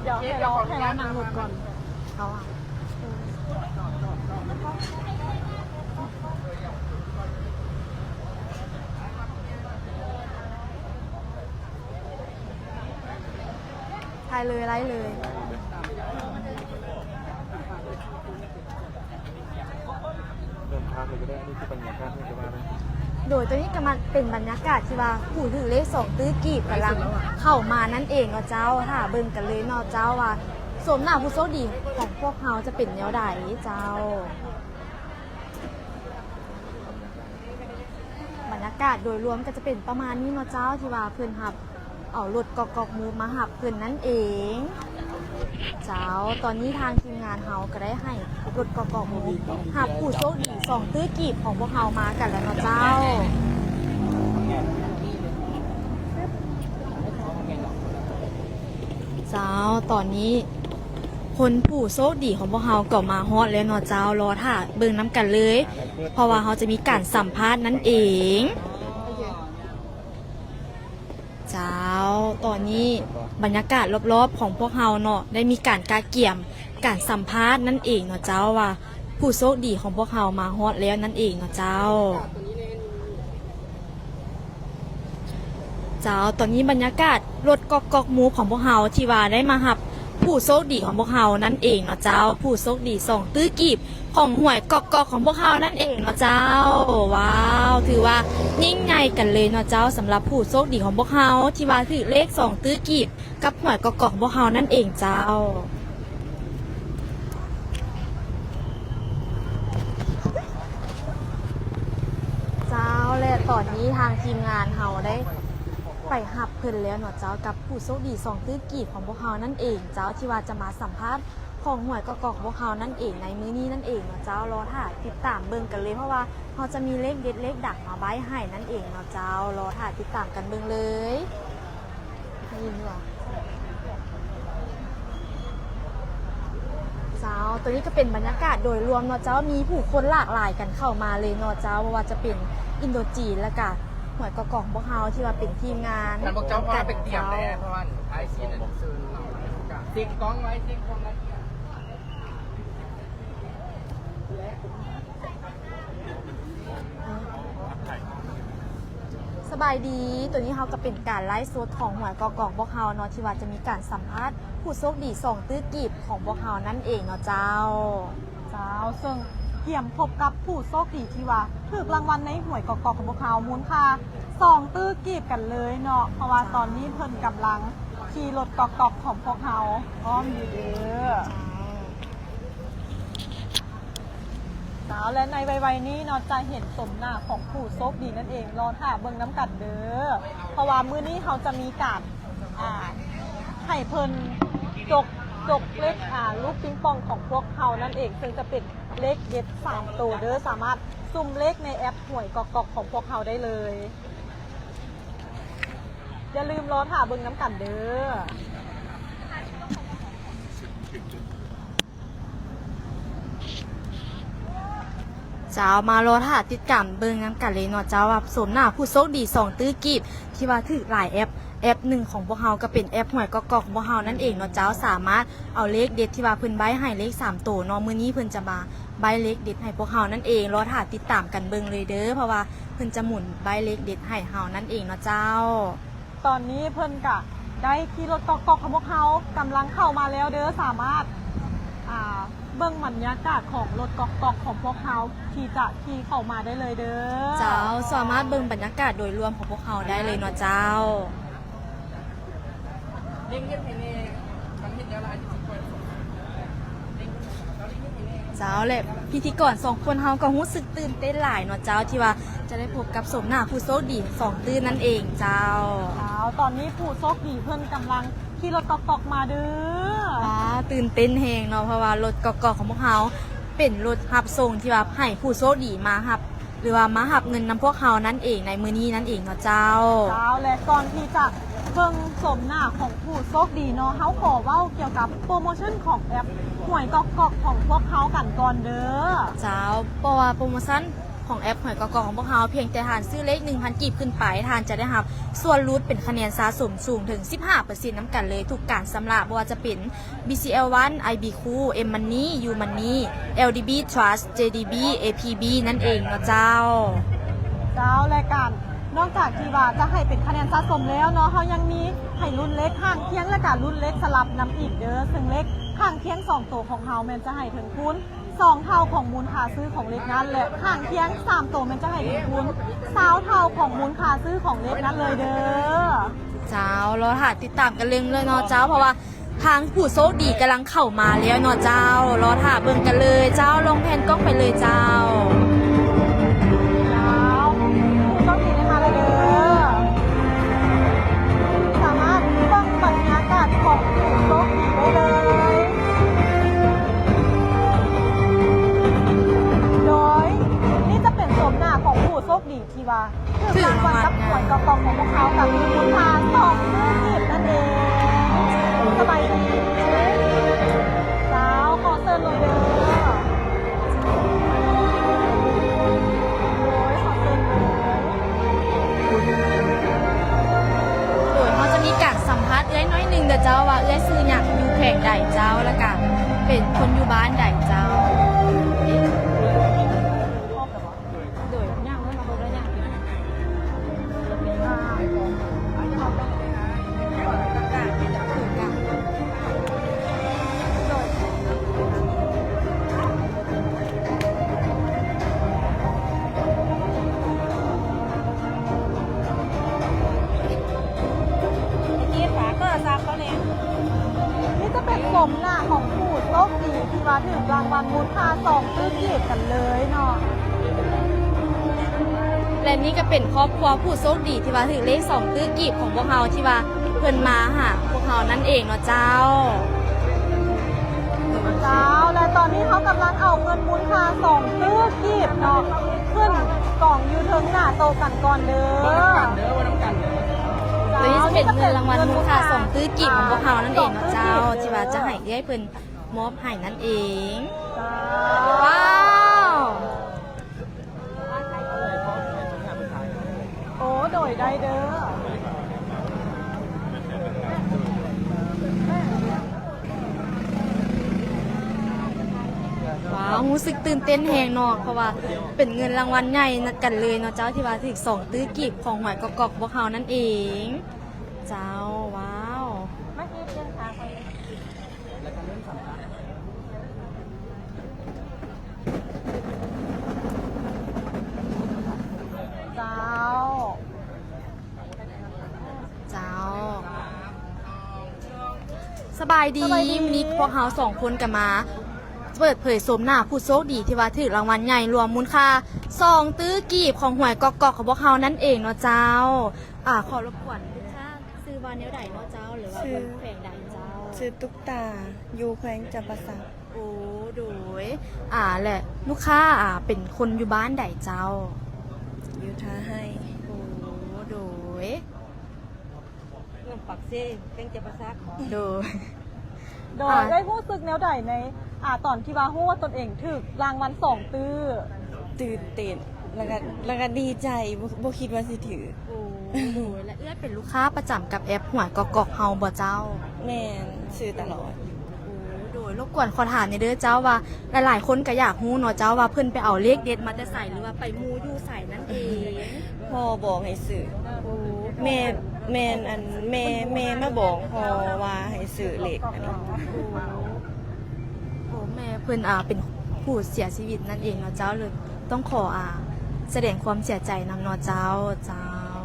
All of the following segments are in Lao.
ດຽວໃຫ້ລາວ ໃຫ້ລາວນັ່ງລົດກ່ອນ. ເອົາ ຖ່າຍເລີຍ ໄລ່ເລີຍ. ເລີ່ມພາກເລີຍກໍໄດ້ ອັນນີ້ຄືບັນຍາກາດເພິ່ນກໍວ່າໄດ້. ໂດຍ ໂຕນີ້ກໍມາເປັນບັນຍາກາດທີ່ວ່າຜູ້ຖືກເລກສອງຕື້ກີບກຳລັງເຂົ້າມານັ້ນເອງເນາະເຈົ້າ. ຖ້າເບິ່ງກັນເລີຍເນາະເຈົ້າວ່າ ໂສມໜ້າຜູ້ໂຊກດີຂອງພວກເຮົາຈະເປັນແນວໃດເຈົ້າ. ບັນຍາກາດໂດຍລວມກໍຈະເປັນປະມານນີ້ເນາະເຈົ້າ ທີ່ວ່າເພິ່ນຮັບເອົາລົດກອກໆມູຟມາຮັບເພິ່ນນັ້ນເອງເຈົ້າ. ຕອນນີ້ທາງທີມງານເຮົາກໍໄດ້ໃຫ້ລົດກອກໆມູຟຮັບຜູ້ໂຊກດີສອງຕື້ກີບຂອງພວກເຮົາມາກັນແລ້ວເນາະເຈົ້າ. ເຈົ້າ ຕອນນີ້ຄົນຜູ້ໂຊກດີຂອງພວກເຮົາກໍມາຮອດແລ້ວເນາະເຈົ້າ. ລໍຖ້າເບິ່ງນຳກັນເລີຍ ເພາະວ່າເຮົາຈະມີການສຳພາດນັ້ນເອງ. ເຈົ້າ ຕອນນີ້ບັນຍາກາດລອບໆຂອງພວກເຮົາເນາະ ໄດ້ມີການກະກຽມການສຳພາດນັ້ນເອງເນາະເຈົ້າ ວ່າຜູ້ໂຊກດີຂອງພວກເຮົາມາຮອດແລ້ວນັ້ນເອງເນາະເຈົ້າ. ເຈົ້າ ຕອນນີ້ບັນຍາກາດລົດກອກໆມູຟຂອງພວກເຮົາ ທີ່ວ່າໄດ້ມາຮັບຜູ້ໂຊກດີຂອງພວກເຮົານັ້ນເອງເນາະເຈົ້າ. ຜູ້ໂຊກດີສອງຕື້ກີບຂອງຫວຍກອກໆຂອງພວກເຮົານັ້ນເອງເນາະເຈົ້າ. ວ້າວ ຖືວ່າຍິ່ງໃຫຍ່ກັນເລີຍເນາະເຈົ້າ ສຳລັບຜູ້ໂຊກດີຂອງພວກເຮົາ ທີ່ວ່າຖືກເລກສອງຕື້ກີບ ກັບຫວຍກອກໆຂອງພວກເຮົານັ້ນເອງເຈົ້າ. ເຈົ້າ ແລະ ຕອນນີ້ທາງທີມງານເຮົາໄດ້ໄປຮັບເພິ່ນແລ້ວເນາະເຈົ້າ ກັບຜູ້ໂຊກດີສອງຕື້ກີບຂອງພວກເຮົານັ້ນເອງເຈົ້າ ທີ່ວ່າຈະມາສຳພາດຂອງຫວຍກອກໆຂອງພວກເຮົານັ້ນເອງໃນມື້ນີ້ນັ້ນເອງເນາະເຈົ້າ. ລໍຖ້າຕິດຕາມເບິ່ງກັນເລີຍ ເພາະວ່າເຮົາຈະມີເລກເດັດເລກດັງມາໃບ້ໃຫ້ນັ້ນເອງເນາະເຈົ້າ. ລໍຖ້າຕິດຕາມກັນເບິ່ງເລີຍ. ໄດ້ຍິນຢູ່ບໍ່ເຈົ້າ? ໂຕນີ້ກໍເປັນບັນຍາກາດໂດຍລວມເນາະເຈົ້າ ມີຜູ້ຄົນຫຼາກຫຼາຍກັນເຂົ້າມາເລີຍເນາະເຈົ້າ ບໍ່ວ່າຈະເປັນອິນໂດຈີນ ແລ້ວກະຫວຍກອກໆຂອງພວກເຮົາທີ່ວ່າເປັນທີມງານ ຄັນພວກເຈົ້າພາໄປຕຽມແດ່ ເພາະວ່າອ້າຍຊິເຊີນເຮົາເຊັກກ້ອງໄວ້ ເຊັກຄວາມລະອຽດ. ສະບາຍດີ ໂຕນີ້ເຮົາກໍເປັນການໄລຟ໌ສົດຂອງຫວຍກອກອກຂອງພວກເຮົາເນາະ ທີ່ວ່າຈະມີການສຳພາດຜູ້ໂຊກດີສອງຕື້ກີບຂອງພວກເຮົານັ້ນເອງເນາະເຈົ້າ. ເຈົ້າ ເຊິ່ງກຽມພົບກັບຜູ້ໂຊກດີທີ່ວ່າຖືກລາງວັນໃນຫວຍກອກອກຂອງພວກເຮົາ ມູນຄ່າສອງຕື້ກີບກັນເລີຍເນາະ ເພາະວ່າຕອນນີ້ເພິ່ນກຳລັງຂີ່ລົດກອກອກຂອງພວກເຮົາພ້ອມຢູ່ເດີ. ເຈົ້າ ແລະ ໃນໄວໆນີ້ເນາະ ຈະເຫັນໂສມໜ້າຂອງຜູ້ໂຊກດີນັ້ນເອງ ລໍຖ້າເບິ່ງນຳກັນເດີ ເພາະວ່າມື້ນີ້ເຮົາຈະມີການ ອ່າ ໃຫ້ເພິ່ນຈົກ ຈົກເລກ ອ່າ ລູກປິງປອງຂອງພວກເຮົານັ້ນເອງ ເຊິ່ງຈະເປັນເລກເດັດສາມໂຕເດີ ສາມາດສຸ່ມເລກໃນແອັບຫວຍກອກອກຂອງພວກເຮົາໄດ້ເລີຍ. ຢ່າລືມລໍຖ້າເບິ່ງນຳກັນເດີ. ເຈົ້າ ມາລໍຖ້າຕິດຕາມເບິ່ງນຳກັນເລີຍເນາະເຈົ້າ ວ່າໂສມໜ້າຜູ້ໂຊກດີສອງຕື້ກີບ ທີ່ວ່າຖືກຫຼາຍແອັບ ແອັບໜຶ່ງຂອງພວກເຮົາ ກໍເປັນແອັບຫວຍກອກອກຂອງພວກເຮົານັ້ນເອງເນາະເຈົ້າ ສາມາດເອົາເລກເດັດທີ່ວ່າເພິ່ນໃບ້ໃຫ້ເລກສາມໂຕເນາະ ມື້ນີ້ເພິ່ນຈະມາໃບ້ເລກເດັດໃຫ້ພວກເຮົານັ້ນເອງ ລໍຖ້າຕິດຕາມກັນເບິ່ງເລີຍເດີ ເພາະວ່າເພິ່ນຈະໝູນໃບ້ເລກເດັດໃຫ້ເຮົານັ້ນເອງເນາະເຈົ້າ. ຕອນນີ້ເພິ່ນກະໄດ້ຂີ່ລົດກອກອກຂອງພວກເຮົາກຳລັງເຂົ້າມາແລ້ວເດີ ສາມາດ ອ່າ ເບິ່ງບັນຍາກາດຂອງລົດກອກອກຂອງພວກເຮົາທີ່ຈະຂີ່ເຂົ້າມາໄດ້ເລີຍເດີ. ເຈົ້າ ສາມາດເບິ່ງບັນຍາກາດໂດຍລວມຂອງພວກເຮົາໄດ້ເລີຍເນາະເຈົ້າ. ເຈົ້າ ແລະ ພິທີກອນສອງຄົນເຮົາກໍຮູ້ສຶກຕື່ນເຕັ້ນຫຼາຍເນາະເຈົ້າ ທີ່ວ່າຈະໄດ້ພົບກັບໂສມໜ້າຜູ້ໂຊກດີສອງຕື້ນັ້ນເອງເຈົ້າ. ເຈົ້າ ຕອນນີ້ຜູ້ໂຊກດີເພິ່ນກຳລັງຂີ່ລົດກອກອກມາເດີ. ວ້າວ ຕື່ນເຕັ້ນແຮງເນາະ ເພາະວ່າລົດກອກອກຂອງພວກເຮົາເປັນລົດຮັບສົ່ງທີ່ວ່າໃຫ້ຜູ້ໂຊກດີມາຮັບ ຫຼືວ່າມາຮັບເງິນນຳພວກເຮົານັ້ນເອງໃນມື້ນີ້ນັ້ນເອງເນາະເຈົ້າ. ເຈົ້າ ແລະ ກ່ອນທີ່ຈະເບິ່ງໂສມໜ້າຂອງຜູ້ໂຊກດີເນາະ ເຮົາຂໍເວົ້າກ່ຽວກັບໂປຣໂມຊັນຂອງແອັບຫວຍກອກອກຂອງພວກເຮົາກັນກ່ອນເດີ. ເຈົ້າ ເພາະວ່າໂປຣໂມຊັນຂ ຂອງແອັບຫວຍກອກກອກຂອງພວກເຮົາ ພຽງແຕ່ທ່ານຊື້ເລກໜຶ່ງພັນກີບຂຶ້ນໄປ ທ່ານຈະໄດ້ຮັບສ່ວນຫຼຸດເປັນຄະແນນສະສົມສູງເຖິງສິບຫ້າເປີເຊັນນຳກັນເລີຍ ທຸກການຊຳລະ ບໍ່ວ່າຈະເປັນ ບີ ຊີ ແອລ ວັນ ໄອ ບີ ຄູ ເອັມ ມັນນີ ຢູ ມັນນີ ແອລ ດີ ບີ ທຣັສ ເຈ ດີ ບີ ເອ ພີ ບີ ນັ້ນເອງເນາະເຈົ້າ. ເຈົ້າ ແລະ ການ ນອກຈາກທີ່ວ່າຈະໃຫ້ເປັນຄະແນນສະສົມແລ້ວເນາະ ເຮົາຍັງມີໃຫ້ລຸ້ນເລກຂ້າງຄຽງ ແລະ ກະລຸ້ນເລກສະຫຼັບນຳອີກເດີ້ ເຊິ່ງເລກຂ້າງຄຽງສອງໂຕຂອງເຮົາແມ່ນຈະໃຫ້ເຖິງຄູນ ສອງເທົ່າຂອງມູນຄ່າຊື້ຂອງເລກນັ້ນ ແລະ ຂ້າງຄຽງສາມໂຕແມ່ນຈະໃຫ້ເປັນຄູນຊາວເທົ່າຂອງມູນຄ່າຊື້ຂອງເລກນັ້ນເລີຍເດີ້. ເຈົ້າ ລໍຖ້າຕິດຕາມກັນເບິ່ງເລີຍເນາະເຈົ້າ ເພາະວ່າທາງຜູ້ໂຊກດີກຳລັງເຂົ້າມາແລ້ວເນາະເຈົ້າ ລໍຖ້າເບິ່ງກັນເລີຍເຈົ້າ ລອງແພນກ້ອງໄປເລີຍເຈົ້າ. ເຈົ້າ ຜູ້ໂຊກດີໄດ້ມາແລ້ວເດີ້ ສາມາດເບິ່ງບັນຍາກາດຂອງຜູ້ໂຊກດີໄດ້ເລີຍ. ໂດຍ ນີ້ຈະເປັນໂສມໜ້າຂອງຜູ້ໂຊກດີທີ່ວ່າຖືກລາງວັນກັບຫວຍກອກກອກຂອງພວກເຮົາ ກັບມູນຄ່າສອງຕື້ກີບນັ້ນເອງ. ສະບາຍດີ ເຈົ້າ ຂໍເຊີນເລີຍເດີ້. ໂດຍ ຂໍເຊີນເລີຍ. ໂດຍ ເຮົາຈະມີການສຳພາດເອື້ອຍໜ້ອຍໜຶ່ງເດີ້ເຈົ້າ ວ່າເອື້ອຍຊື່ຫຍັງ ຢູ່ແຂວງໃດເຈົ້າ ແລ້ວກະເປັນຄົນຢູ່ບ້ານໃດເຈົ້າ. ໂດຍ ນີ້ຈະເປັນໂສມໜ້າຂອງຜູ້ໂຊກດີທີ່ວ່າຖືກລາງວັນມູນຄ່າສອງຕື້ກີບກັນເລີຍເນາະ ແລະ ນີ້ກະເປັນຄອບຄົວຜູ້ໂຊກດີທີ່ວ່າຖືກເລກສອງຕື້ກີບຂອງພວກເຮົາ ທີ່ວ່າເພິ່ນມາຫາພວກເຮົານັ້ນເອງເນາະເຈົ້າ. ເຈົ້າ ແລະ ຕອນນີ້ເຮົາກຳລັງເອົາເງິນມູນຄ່າສອງຕື້ກີບເນາະ ຂຶ້ນກອງຢູ່ເທິງໜ້າໂຕະກັນກ່ອນເດີ້. ໂຕນີ້ຈະເປັນເງິນລາງວັນມູນຄ່າສອງຕື້ກີບຂອງພວກເຮົານັ້ນເອງເນາະເຈົ້າ ທີ່ວ່າຈະໃຫ້ເອື້ອຍເພິ່ນມອບໃຫ້ນັ້ນເອງ. ເຈົ້າ ວ້າວ ໂອ້ ໂດຍ ໄດ້ເດີ້. ວ້າວ ຮູ້ສຶກຕື່ນເຕັ້ນແຮງເນາະ ເພາະວ່າເປັນເງິນລາງວັນໃຫຍ່ກັນເລີຍເນາະເຈົ້າ ທີ່ວ່າຖືກສອງຕື້ກີບຂອງຫວຍກອກກອກຂອງພວກເຮົານັ້ນເອງ. ເຈົ້າ ວ້າວ ເຈົ້າ ເຈົ້າ ສະບາຍດີ ສະບາຍດີ ມື້ນີ້ພວກເຮົາສອງຄົນກະມາເປີດເຜີຍໂສມໜ້າຜູ້ໂຊກດີທີ່ວ່າຖືກລາງວັນໃຫຍ່ລວມມູນຄ່າສອງຕື້ກີບຂອງຫວຍກອກກອກຂອງພວກເຮົານັ້ນເອງເນາະເຈົ້າ. ອາ ຂໍລົບກວນ ຊື່ວ່າແນວໃດເນາະເຈົ້າ ຫຼືວ່າຢູ່ແຂວງໃດເຈົ້າ? ຊື່ຕຸກຕາ ຢູ່ແຂວງຈຳປາສັກ. ໂອ້ ໂດຍ ອາ ແລະ ລູກຄ້າ ອາ ເປັນຄົນຢູ່ບ້ານໃດເຈົ້າ? ຢູ່ທ່າໄຮ່. ໂອ້ ໂດຍ ເມືອງປາກເຊ ແຂວງຈຳປາສັກ. ໂດຍ ໂດຍ ອາ ເອື້ອຍຮູ້ສຶກແນວໃດໃນ ອາ ຕອນທີ່ວ່າຮູ້ວ່າຕົນເອງຖືກລາງວັນສອງຕື້? ຕື່ນເຕັ້ນ ແລ້ວກະ ແລ້ວກະດີໃຈ ບໍ່ ບໍ່ຄິດວ່າຊິຖືກ. ໂອ້ ໂດຍ ແລະ ເອື້ອຍເປັນລູກຄ້າປະຈຳກັບແອັບຫວຍກອກກອກເຮົາບໍ່ເຈົ້າ? ແມ່ນ ຊື້ຕະຫຼອດ. ໂອ້ ໂດຍ ລົບກວນຂໍຖາມແດ່ເດີ້ເຈົ້າ ວ່າຫຼາຍໆຄົນກະຢາກຮູ້ເນາະເຈົ້າ ວ່າເພິ່ນໄປເອົາເລກເດັດມາແຕ່ໃສ ຫຼືວ່າໄປໝູ່ຢູ່ໃສນັ້ນເອງ? ພໍ່ບອກໃຫ້ຊື້. ໂອ້ ແມ່ ແມ່ນ ອັນ ແມ່ ແມ່ມາບອກພໍ່ວ່າໃຫ້ຊື້ເລກອັນນີ້. ໂອ້ ໂອ້ ແມ່ເພິ່ນ ອາ ເປັນຜູ້ເສຍຊີວິດນັ້ນເອງເນາະເຈົ້າ ເລີຍຕ້ອງຂໍ ອາ ສະແດງຄວາມເສຍໃຈນຳເນາະເຈົ້າ. ເຈົ້າ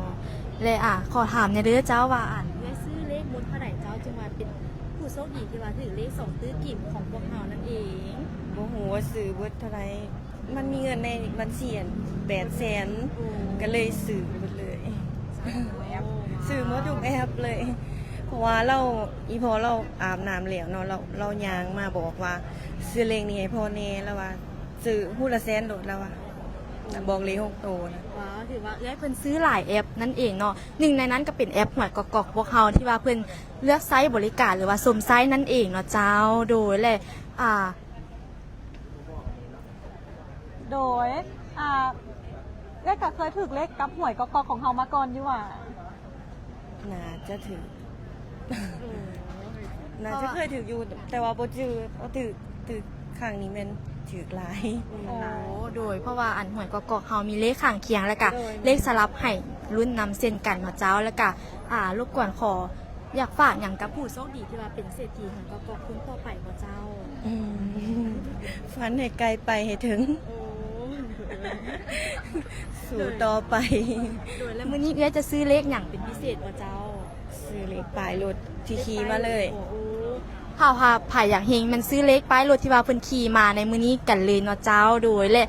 ແລະ ອາ ຂໍຖາມແດ່ເດີ້ເຈົ້າວ່າ ອັນ ເອື້ອຍຊື້ເລກໝົດເທົ່າໃດເຈົ້າ ຈຶ່ງວ່າເປັນຜູ້ໂຊກດີທີ່ວ່າຖືກເລກສອງຕື້ກີບຂອງພວກເຮົານັ້ນເອງ? ບໍ່ຮູ້ວ່າຊື້ເບິດເທົ່າໃດ ມັນມີເງິນໃນບັນຊີ ອັນ ແປດແສນ ກະເລີຍຊື້ເບິດເລີຍ. ຊື້ໝົດທຸກແອັບເລີຍ ເພາະວ່າລາວ ອີ່ພໍ່ລາວອາບນ້ຳແລ້ວເນາະ ລາວ ລາວຍ່າງມາບອກວ່າ ຊື້ເລກນີ້ໃຫ້ພໍ່ແດ່ ລາວວ່າ ຊື້ຫູລະແສນໂລດ ລາວວ່າ ບອກເລກຫົກໂຕນະ. ວ້າວ ຖືວ່າເອື້ອຍເພິ່ນຊື້ຫຼາຍແອັບນັ້ນເອງເນາະ ໜຶ່ງໃນນັ້ນກະເປັນແອັບຫວຍກອກກອກພວກເຮົາ ທີ່ວ່າເພິ່ນເລືອກໃຊ້ບໍລິການ ຫຼືວ່າຊົມໃຊ້ນັ້ນເອງເນາະເຈົ້າ. ໂດຍ ແລະ ອາ ໂດຍ ອາ ແລ້ວກໍເຄີຍຖືກເລກກັບຫວຍກອກໆຂອງເຮົາມາກ່ອນຢູ່ຫວາ? ໜ້າຈະຖືກ ໜ້າຈະເຄີຍຖືກຢູ່ ແຕ່ວ່າບໍ່ຈື່ວ່າຖືກ ຖືກຄັ້ງນີ້ແມ່ນຖືກຫຼາຍ. ໂອ້ ໂດຍ ເພາະວ່າອັນຫວຍກອກໆເຮົາມີເລກຂ້າງຄຽງ ແລ້ວກະເລກສະຫຼັບໃຫ້ລຸ້ນນຳເຊັ່ນກັນເນາະເຈົ້າ. ແລ້ວກະ ອ່າ ລົບກວນຂໍ ຢາກຝາກຫຍັງກັບຜູ້ໂຊກດີທີ່ວ່າເປັນເສດຖີຫວຍກອກໆຄົນຕໍ່ໄປບໍ່ເຈົ້າ? ອືມ ຝັນໃຫ້ໄກ ໄປໃຫ້ເຖິງ. ໂອ້ ສູ້ຕໍ່ໄປ. ໂດຍ ແລ້ວມື້ນີ້ເອື້ອຍຈະຊື້ເລກຫຍັງເປັນພິເສດບໍ່ເຈົ້າ? ຊື້ເລກປ້າຍລົດທີ່ຂີ່ມາເລີຍ. ໂອ້ ຖ້າວ່າໃຜຢາກເຮັງ ແມ່ນຊື້ເລກປ້າຍລົດທີ່ວ່າເພິ່ນຂີ່ມາໃນມື້ນີ້ກັນເລີຍເນາະເຈົ້າ. ໂດຍ ແລະ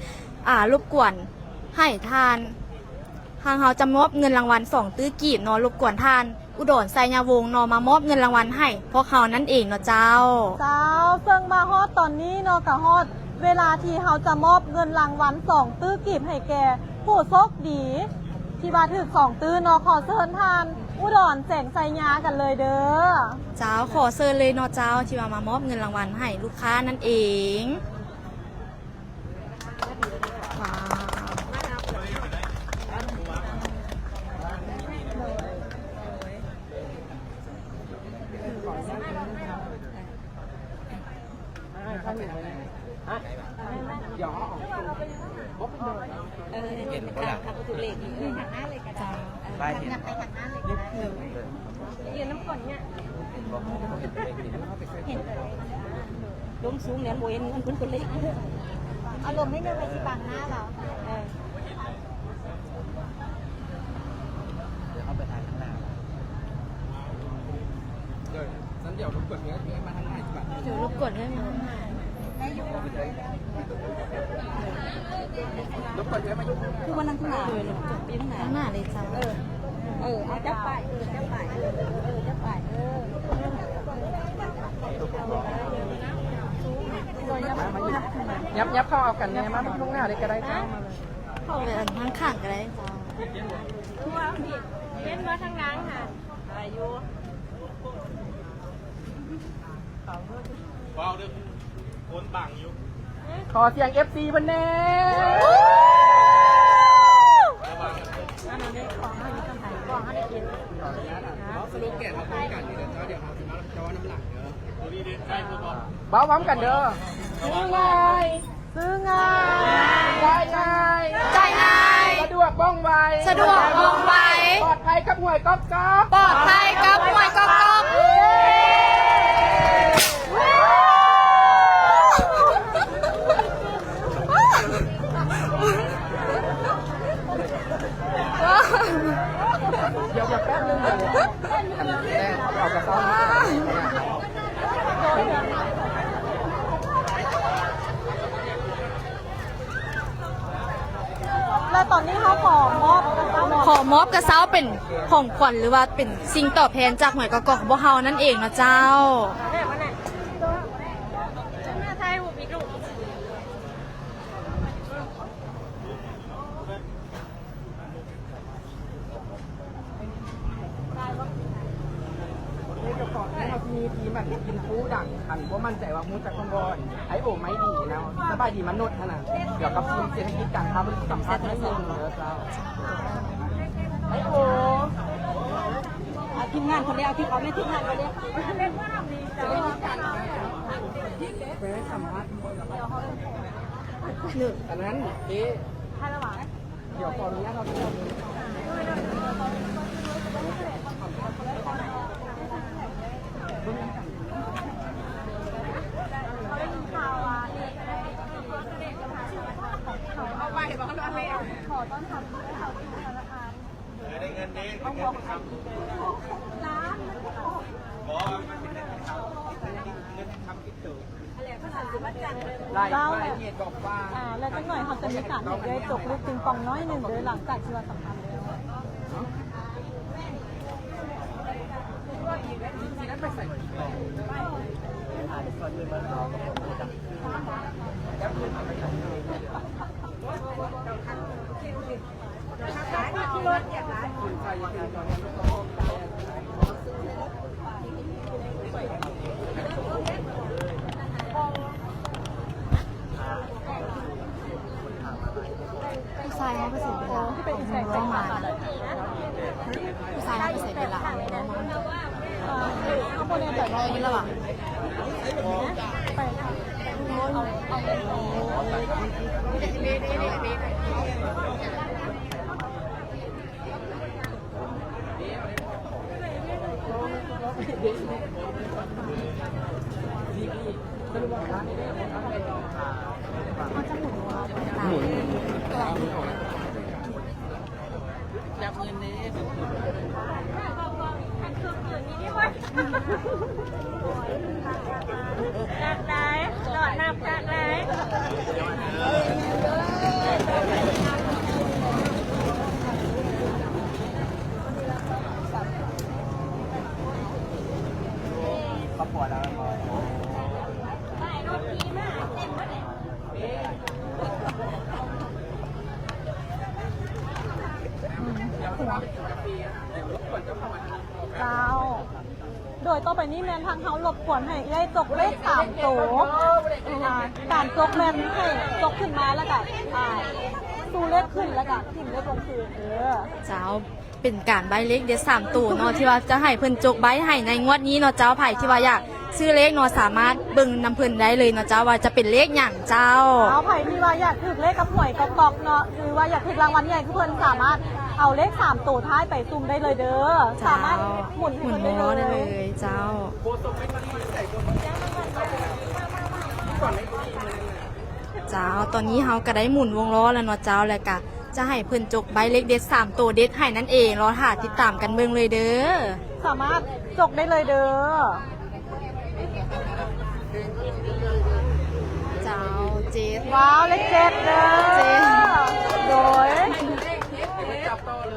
ອ່າ ລົບກວນໃຫ້ທ່ານ ທາງເຮົາຈະມອບເງິນລາງວັນສອງຕື້ກີບເນາະ, ລົບກວນທ່ານ ອຸດອນ ໄຊຍະວົງ ເນາະ ມາມອບເງິນລາງວັນໃຫ້ພວກເຮົານັ້ນເອງເນາະເຈົ້າ. ເຈົ້າ ເຊິ່ງມາຮອດຕອນນີ້ເນາະ ກະຮອດເວລາທີ່ເຮົາຈະມອບເງິນລາງວັນສອງຕື້ກີບໃຫ້ແກ່ຜູ້ໂຊກດີທີ່ວ່າຖືກສອງຕື້ເນາະ. ຂໍເຊີນທ່ານ ອຸດອນ ແສງໄຊຍາ ກັນເລີຍເດີ. ເຈົ້າ ຂໍເຊີນເລີຍເນາະເຈົ້າ ທີ່ວ່າມາມອບເງິນລາງວັນໃຫ້ລູກຄ້ານັ້ນເອງ. ເອີ ເຫັນບໍ່ລະ? ໄປເຫັນບໍ່? ຢືນນຳກັນເນຍ ເຫັນ ລົງສູງແລ້ວບໍ່ເຫັນ ມັນເປັນຕົວເລກ. ເອົາລົມໃຫ້ແນ່ ໄປຊິບັງໜ້າລາວ. ເອີ ດຽວເຮົາໄປຖ່າຍຂ້າງໜ້າ. ເອີ ຊັ້ນດຽວລົບກວນເອື້ອຍມາທາງໜ້າດີກວ່າ. ເອີ ລົບກວນເອື້ອຍມາທາງໜ້າ. ລົບກວນເອື້ອຍມາຢູ່ ຄືວ່ານັ່ງຂ້າງໜ້າ. ເອີ ລົບກວນໄປທາງໜ້າ. ຂ້າງໜ້າເລີຍເຈົ້າ. ເອີ ເອີ ເອົາຈັບໄປ ເອີ ຈັບໄປ ເອີ ຈັບໄປ ເອີ ຫຍັບ ຫຍັບເຂົ້າເອົາກັນແນ່ ມາ ມາຢູ່ຂ້າງໜ້າເລີຍກໍໄດ້ເຈົ້າ. ເຂົ້າໄປທາງຂ້າງກໍໄດ້ເຈົ້າ. ເຫັນບໍ່ທາງຫຼັງຫັ້ນ? ໄດ້ຢູ່. ເວົ້າເດີ ຄົນບັງຢູ່. ຂໍສຽງເອັຟຊີເພິ່ນແນ່. ເວົ້າສະໂລແກນເຮົາພ້ອມກັນນີ້ເດີເຈົ້າ. ດຽວເຮົາຊິມາເຈົ້ານຳຫຼັງເດີ. ເວົ້າພ້ອມກັນເດີ. ຊື້ງ່າຍ ຊື້ງ່າຍ ຈ່າຍງ່າຍ ຈ່າຍງ່າຍ ສະດວກວ່ອງໄວ ສະດວກວ່ອງໄວ ປອດໄພກັບຫວຍກອກໆ ປອດໄພກັບຫວຍກອກໆ. ດຽວ ດຽວແປັບໜຶ່ງ ເອົາກະເປົາມາ. ແລະຕອນນີ້ເຮົາຂໍມອບກະເຊົ້າ ຂໍມອບກະເຊົ້າເປັນຂອງຂວັນ ຫຼືວ່າເປັນສິ່ງຕອບແທນຈາກຫວຍກອກໆຂອງພວກເຮົານັ້ນເອງເນາະເຈົ້າ. ເຮົາຊິມີທີມ ອັນ ອິນຟູດັງ ຄັນບໍ່ໝັ້ນໃຈວ່າຮູ້ຈັກຄົນບໍ່ ໄອໂອໄມດີນະ. ສະບາຍດີມະນຸດຫັ້ນນະ. ກ່ຽວກັບທີມເສດຖະກິດການຄ້າ ເພິ່ນສຳພາດໜ້ອຍໜຶ່ງເດີເຈົ້າ. ໄອໂອ ເອົາທີມງານເຂົາແດ່ ເອົາທີມເຂົາແດ່ ທີມງານເຂົາແດ່. ໄປສຳພາດ ອັນນັ້ນເອ ດຽວຂໍອະນຸຍາດເຮົາ ເອົາໄວ້ບໍ່ ເອົາໄວ້ ຂໍຕ້ອນຮັບເຂົ້າສູ່ທະນາຄານ. ເອີ ໄດ້ເງິນເດ້ ໄດ້ເງິນເປັນຄຳ ບໍ່ ມັນເປັນເງິນເປັນຄຳ ເງິນເປັນຄຳ ລາຍລະອຽດບອກວ່າ ອ່າ ແລ້ວຈັກໜ້ອຍເຮົາຈະມີການໃຫ້ເອື້ອຍຕົກລູກປິງປອງໜ້ອຍໜຶ່ງເດີ ຫຼັງຈາກທີ່ວ່າສຳພາດແລ້ວ. ຜູ້ຊາຍເຮົາກໍເສຍເວລາ. ຈັບເງິນເດ້ ຈັກໄດ້ ຫຼອດນັບຈັກໄດ້. ຄອບຄົວລາວ ເຈົ້າ ໂດຍຕໍ່ໄປນີ້ແມ່ນທາງເຮົາລົບກວນໃຫ້ເອື້ອຍຈົກເລກສາມໂຕ ອ່າ ການຈົກແມ່ນໃຫ້ຈົກຂຶ້ນມາ ແລ້ວກະ ອ່າ ຊູເລກຂຶ້ນ ແລ້ວກະຖິ້ມເລກລົງຄືນເດີ. ເຈົ້າ. ເປັນການໃບ້ເລກເດັດສາມໂຕເນາະ ທີ່ວ່າຈະໃຫ້ເພິ່ນຈົກໃບ້ໃຫ້ໃນງວດນີ້ເນາະເຈົ້າ. ໃຜທີ່ວ່າຢາກຊື້ເລກເນາະ ສາມາດເບິ່ງນຳເພິ່ນໄດ້ເລີຍເນາະເຈົ້າ ວ່າຈະເປັນເລກຫຍັງເຈົ້າ. ເຈົ້າ ໃຜທີ່ວ່າຢາກຖືກເລກກັບຫວຍກອກໆເນາະ ຫຼືວ່າຢາກຖືກລາງວັນໃຫຍ່ ຄືເພິ່ນສາມາດເອົາເລກສາມໂຕທ້າຍໄປສຸ່ມໄດ້ເລີຍເດີ. ເຈົ້າ ສາມາດໝູນໃຫ້ເພິ່ນໄດ້ເລີຍ ໝູນເອົາໄດ້ເລີຍເຈົ້າ. ເຈົ້າ ຕອນນີ້ເຮົາກະໄດ້ໝູນວົງລໍ້ແລ້ວເນາະເຈົ້າ ແລ້ວກະຈະໃຫ້ເພິ່ນຈົກໃບ້ເລກເດັດສາມໂຕເດັດໃຫ້ນັ້ນເອງ. ລໍຖ້າຕິດຕາມກັນເບິ່ງເລີຍເດີ. ສາມາດຈົກໄດ້ເລີຍເດີ. ເຈົ້າ ເຈັດ ວ້າວ ເລກເຈັດເດີ. ເຈັດ ໂດຍ ອ່າ ຈັບຕໍ່ເລີ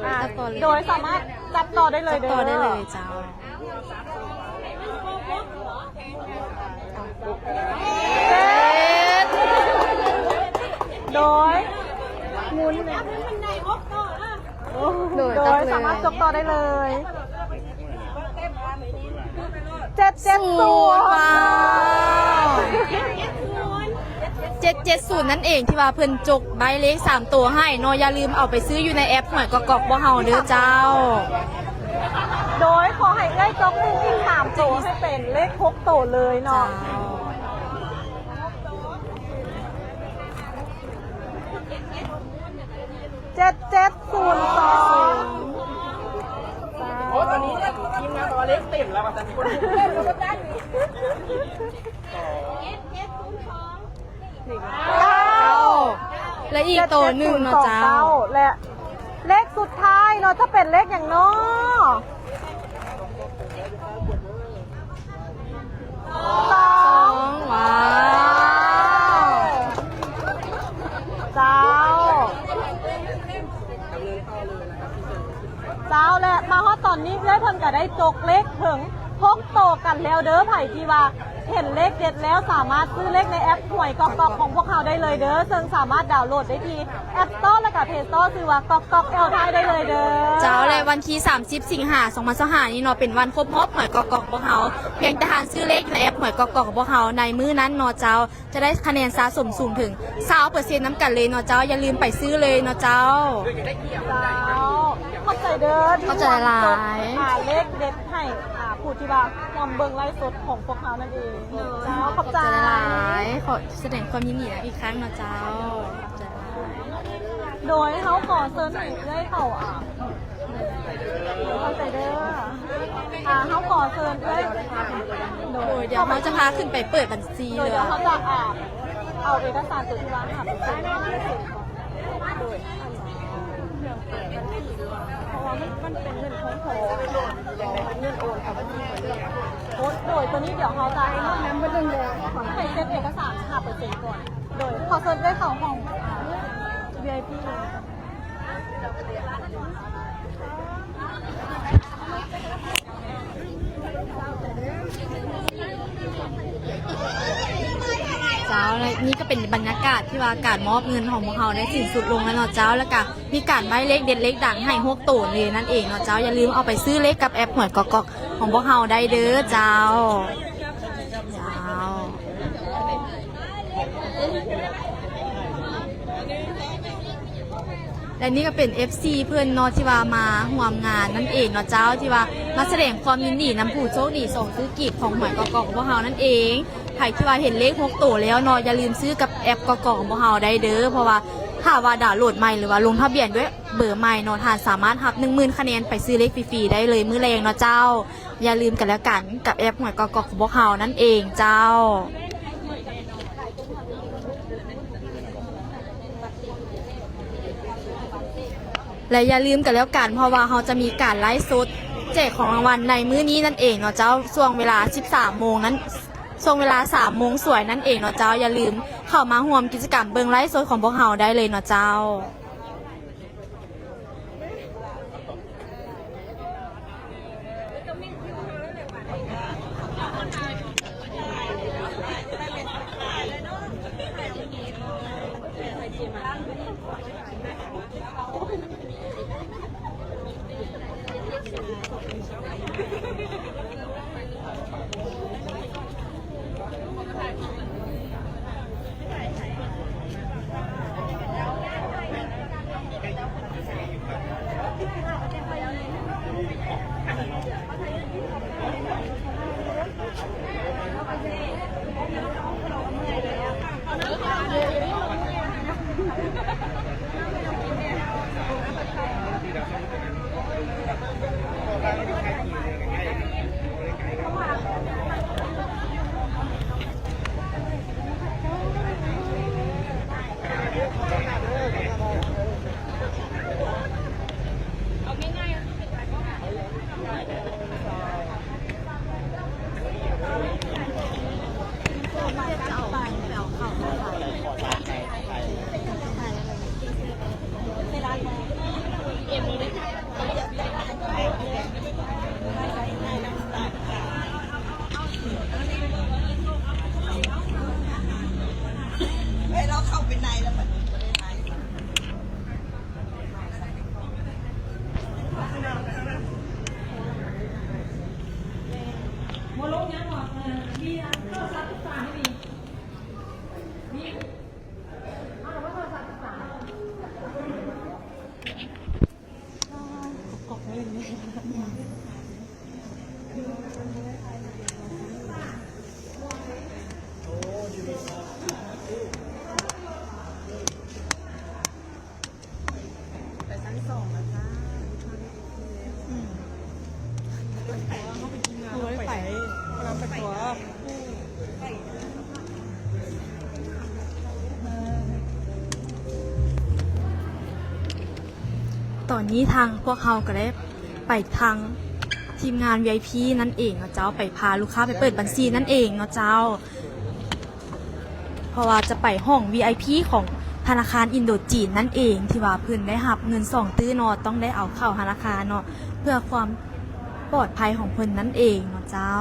ຍ ໂດຍສາມາດຈັບຕໍ່ໄດ້ເລີຍເດີ ຈັບຕໍ່ໄດ້ເລີຍເຈົ້າ. ໂດຍ ໝູນ ໂດຍ ໂດຍ ສາມາດຈົກຕໍ່ໄດ້ເລີຍ. ເຈັດເຈັດສູນ ເຈັດເຈັດສູນ ວ້າວ ເຈັດເຈັດສູນນັ້ນເອງ ທີ່ວ່າເພິ່ນຈົກໃບ້ເລກສາມໂຕໃຫ້ເນາະ. ຢ່າລືມເອົາໄປຊື້ຢູ່ໃນແອັບຫວຍກອກໆພວກເຮົາເດີເຈົ້າ. ໂດຍ ຂໍໃຫ້ເອື້ອຍຈົກຕື່ມອີກສາມໂຕໃຫ້ເປັນເລກຫົກໂຕເລີຍເນາະ. ເຈັດເຈັດສູນສອງ ໂອ້ ຕອນນີ້ທີມງານບອກວ່າເລກເຕັມແລ້ວວ່າຊັ້ນ. ເກົ້າ ແລະ ອີກໂຕໜຶ່ງເນາະເຈົ້າ ເຈັດເຈັດສູນສອງເກົ້າ ແລະ ເລກສຸດທ້າຍເນາະ ຈະເປັນເລກຫຍັງເນາະ? ສອງ ສອງ ວ້າວ ເຈົ້າ ເຈົ້າ ແລະ ມາຮອດຕອນນີ້ເອື້ອຍເພິ່ນກະໄດ້ຈົກເລກເຖິງຫົກໂຕກັນແລ້ວເດີ. ໃຜທີ່ວ່າເຫັນເລກເດັດແລ້ວ ສາມາດຊື້ເລກໃນແອັບຫວຍກອກໆຂອງພວກເຮົາໄດ້ເລີຍເດີ ເຊິ່ງສາມາດດາວໂຫຼດໄດ້ທີ່ ແອັບສະຕໍ ແລະກະ ເພລສະຕໍ ຊື່ວ່າກອກໆແອວໄທ ໄດ້ເລີຍເດີ. ເຈົ້າ ແລະ ວັນທີສາມສິບ ສິງຫາ ສອງພັນຊາວຫ້ານີ້ເນາະ ເປັນວັນຄົບຮອບຫວຍກອກໆຂອງພວກເຮົາ. ພຽງແຕ່ທ່ານຊື້ເລກໃນແອັບຫວຍກອກໆຂອງພວກເຮົາໃນມື້ນັ້ນເນາະເຈົ້າ ຈະໄດ້ຄະແນນສະສົມສູງເຖິງຊາວເປີເຊັນນຳກັນເລີຍເນາະເຈົ້າ. ຢ່າລືມໄປຊື້ເລີຍເນາະເຈົ້າ. ເຈົ້າ ຂອບໃຈເດີ ຂອບໃຈຫຼາຍໆ ທີ່ຮ່ວມຈົກ ອ່າ ເລກເດັດໃຫ້ ອ່າ ຜູ້ທີ່ວ່າຮ່ວມເບິ່ງໄລຟ໌ສົດຂອງພວກເຮົານັ້ນເອງ. ເຈົ້າ ຂອບໃຈ ຂອບໃຈຫຼາຍໆ ຂໍສະແດງຄວາມຍິນດີນຳອີກຄັ້ງເນາະເຈົ້າ. ໂດຍ ເຮົາຂໍເຊີນໃຫ້ເອື້ອຍເຂົ້າ ອ່າ ເຂົ້າໃຈເດີ ອ່າ ເຮົາຂໍເຊີນເອື້ອຍ ໂດຍ ໂດຍ ດຽວເຮົາຈະພາຂຶ້ນໄປເປີດບັນຊີ ໂດຍ ເດີ ດຽວເຮົາຈະ ອ່າ ເອົາເອກະສານໂຕທີ່ວ່າຫາໄປເຊັນ ໂດຍ ເພາະວ່າມັນ ມັນເປັນເງິນຂອງພໍ່ ເງິນໂອນເຂົ້າບັນຊີ ໂດຍ ໂດຍ ໂຕນີ້ດຽວເຮົາຈະ ອ່າ ໃຫ້ເຊັນເອກະສານ ຫ້າເປີເຊັນກ່ອນ. ໂດຍ ຂໍເຊີນເອື້ອຍເຂົ້າຫ້ອງ ອ່າ ວີໄອພີ ເລີຍ. ເຈົ້າ ແລະ ນີ້ກະເປັນບັນຍາກາດທີ່ວ່າການມອບເງິນຂອງພວກເຮົາໄດ້ສິ້ນສຸດລົງແລ້ວເນາະເຈົ້າ. ແລ້ວກະມີການໃບ້ເລກເດັດເລກດັງໃຫ້ຫົກໂຕເລີຍນັ້ນເອງເນາະເຈົ້າ. ຢ່າລືມເອົາໄປຊື້ເລກກັບແອັບຫວຍກອກໆຂອງພວກເຮົາໄດ້ເດີເຈົ້າ. ເຈົ້າ ເ ແລະນີ້ກໍເປັນເອັຟຊີເພິ່ນເນາະ ທີ່ວ່າມາຮ່ວມງານນັ້ນເອງເນາະເຈົ້າ ທີ່ວ່າມາສະແດງຄວາມຍິນດີນຳຜູ້ໂຊກດີສອງຕື້ກີບຂອງຫວຍ ກກ ຂອງພວກເຮົານັ້ນເອງ. ໃຜທີ່ວ່າເຫັນເລກຫົກໂຕແລ້ວເນາະ ຢ່າລືມຊື້ກັບແອັບ ກກ ຂອງພວກເຮົາໄດ້ເດີ ເພາະວ່າຖ້າວ່າດາວໂຫຼດໃໝ່ ຫຼືວ່າລົງທະບຽນດ້ວຍເບີໃໝ່ເນາະ ທ່ານສາມາດຮັບໜຶ່ງໝື່ນຄະແນນໄປຊື້ເລກຟຣີໆໄດ້ເລີຍມື້ແລງເນາະເຈົ້າ. ຢ່າລືມກັນແລ້ວກັນກັບແອັບຫວຍ ກກ ຂອງພວກເຮົານັ້ນເອງເຈົ້າ. ແລະຢ່າລືມກັນແລ້ວກັນ ເພາະວ່າເຮົາຈະມີການໄລຟ໌ສົດແຈກຂອງລາງວັນໃນມື້ນີ້ນັ້ນເອງເນາະເຈົ້າ ຊ່ວງເວລາສິບສາມໂມງນັ້ນ ຊ່ວງເວລາສາມໂມງສວຍນັ້ນເອງເນາະເຈົ້າ. ຢ່າລືມເຂົ້າມາຮ່ວມກິດຈະກຳເບິ່ງໄລຟ໌ສົດຂອງພວກເຮົາໄດ້ເລີຍເນາະເຈົ້າ. ໄປຊັ້ນສອງແລ້ວຈ້າ. ອືມ ໄປ ໄປ ໄປຕົວະ. ຕອນນີ້ທາງພວກເຮົາກໍໄດ້ໄປທາງທີມງານ ວີໄອພີ ນັ້ນເອງເນາະເຈົ້າ ໄປພາລູກຄ້າໄປເປີດບັນຊີນັ້ນເອງເນາະເຈົ້າ. ເພາະວ່າຈະໄປຫ້ອງ ວີໄອພີ ຂອງທະນາຄານອິນໂດຈີນນັ້ນເອງ ທີ່ວ່າເພິ່ນໄດ້ຮັບເງິນສອງຕື້ເນາະ ຕ້ອງໄດ້ເອົາເຂົ້າທະນາຄານເນາະ ເພື່ອຄວາມປອດໄພຂອງເພິ່ນນັ້ນເອງເນາະເຈົ້າ.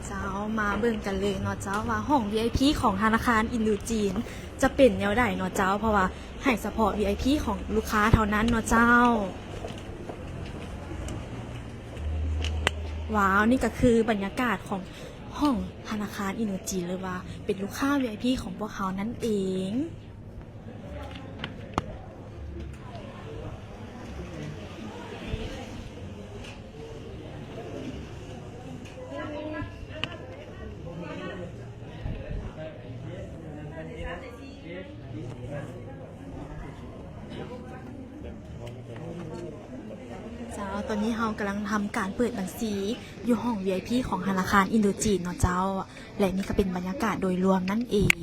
ເຈົ້າ ມາເບິ່ງກັນເລີຍເນາະເຈົ້າ ວ່າຫ້ອງ ວີໄອພີ ຂອງທະນາຄານອິນໂດຈີນຈະເປັນແນວໃດເນາະເຈົ້າ ເພາະວ່າໃຫ້ສະເພາະ ວີໄອພີ ຂອງລູກຄ້າເທົ່ານັ້ນເນາະເຈົ້າ. ວ້າວ ນີ້ກໍຄືບັນຍາກາດຂອງຫ້ອງທະນາຄານອິນໂດຈີນ ຫຼືວ່າເປັນລູກຄ້າ ວີໄອພີ ຂອງພວກເຮົານັ້ນເອງ. ເຈົ້າ ຕອນນີ້ເຮົາກຳລັງທຳການເປີດບັນຊີຢູ່ຫ້ອງ ວີໄອພີ ຂອງທະນາຄານອິນໂດຈີນເນາະເຈົ້າ ແລະ ນີ້ກໍເປັນບັນຍາກາດໂດຍລວມນັ້ນເອງ.